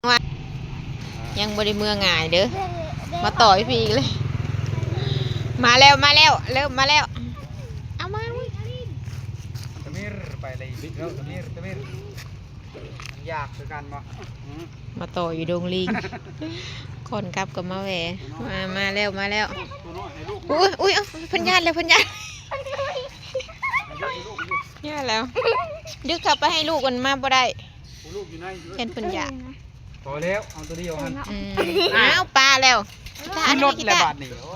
ວ່າ ຍັງບໍ່ໄດ້ເມືອງ່າຍເດີ້ ມາຕໍ່ອີກພີອີກເລີຍ. ມາແລ້ວ ມາແລ້ວ ເລີ່ມມາແລ້ວ ເອົາມາ ຕະມິຣ ໄປເລີຍ ຕະມິຣ ຕະມິຣ ມັນຢາກຄືກັນບໍ່? ມາຕໍ່ຢູ່ດົງລີງ ກ່ອນກັບກໍມາແວ່ ມາ ມາແລ້ວ ມາແລ້ວ. ອຸ້ຍ ອຸ້ຍ ເອົາ ເພິ່ນຢ້ານແລ້ວ ເພິ່ນຢ້ານ ຢ້ານແລ້ວ ດຶກເຂົ້າໄປໃຫ້ລູກມັນມາບໍ່ໄດ້ ລູກຢູ່ໃນ ເຫັນເພິ່ນຢາກ. ພໍແລ້ວ ເອົາຕົວດຽວຫັ້ນ ອືມ ອ້າວ ປາແລ້ວ ຂຶ້ນລົດແລ້ວບາດນີ້. ໂອ້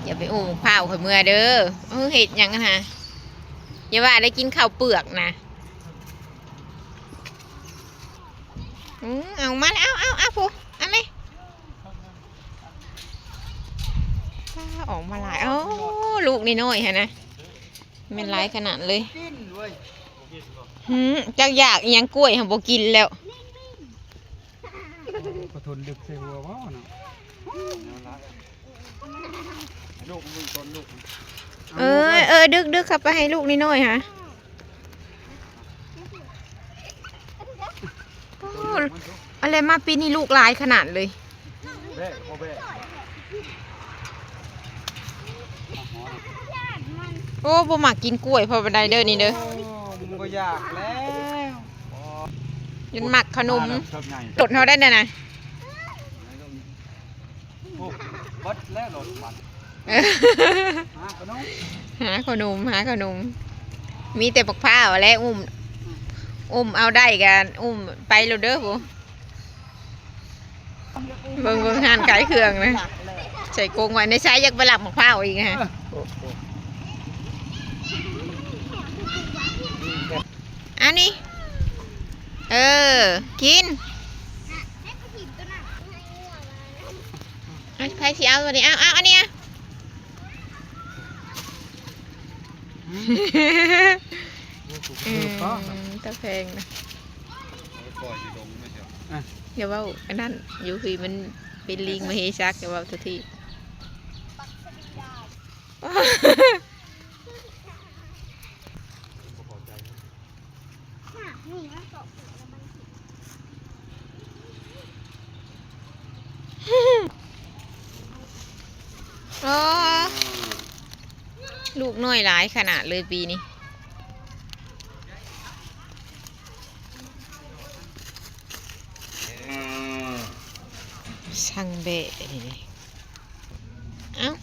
ຢ່າໄປອຸ້ມໝາກພ້າວຂ້ອຍເມືອເດີ້. ເອີ ເຮັດຫຍັງຫັ້ນນະ? ຢ່າວ່າໄດ້ກິນເຂົ້າເປືອກນະ. ອືມ ເອົາມາແລ້ວ ເອົາ ເອົາ ເອົາ ຜູ້ ເອົາແມ່ ປາ ອອກມາຫຼາຍ. ໂອ້ ລູກນ້ອຍໆຫັ້ນນະ ແມ່ນຫຼາຍຂະໜາດເລີຍ. ຫື ຈັກຢາກອີ່ຫຍັງ ກ້ວຍຫັ້ນບໍ່ກິນແລ້ວ. ກະທົນດຶກໃສ່ຫົວບໍ່ເນາະ? ໃຫ້ລູກມັນຕົນລູກ ເອີ ເອີ ດຶກໆເຂົ້າໄປໃຫ້ລູກນ້ອຍໆຫາ. ໂອ້ ອັນແລະມາປີນີ້ລູກຫຼາຍຂະໜາດເລີຍ. ໂອ້ ບໍ່ມັກກິນກ້ວຍພໍປານໃດເດີ້ນີ້ເດີ້. ໂອ້ ມັນບໍ່ຢາກແລ້ວ ມັນມັກຂະໜົມ ລົດເຮົາໄດ້ນັ້ນນະ. ໂອ້ ເບິດແລ້ວລົດບັດ ເອີ ຫາຂະໜົມ ຫາຂະໜົມ ຫາຂະໜົມ ມີແຕ່ບັກພ້າວແຫຼະ ອຸ້ມ ອືມ ອຸ້ມເອົາໄດ້ກະອຸ້ມໄປໂລດເດີ້ພຸ້ນ. ເບິ່ງ ເບິ່ງຮ້ານຂາຍເຄື່ອງນະ ໃສ່ກົງໄວ້ໃນ ໃສຢາກໄປລັກໝາກພ້າວອີກນະ. ເອີ ອັນນີ້ ເອີ ກິນ ໃຜຊິເອົາຕົວນີ້? ເອົາ ເອົາອັນນີ້ ອືມ ຕາແພງນະ. ຢ່າເວົ້າອັນນັ້ນ ຢູ່ພີ້ມັນເປັນລິງມະເຫສັກ ຢ່າເວົ້າໂຕທີ. ໂອ້ ລູກນ້ອຍຫຼາຍຂະໜາດເລີຍປີນີ້. ຊ່າງແບະນີ້ ເອົ້າ.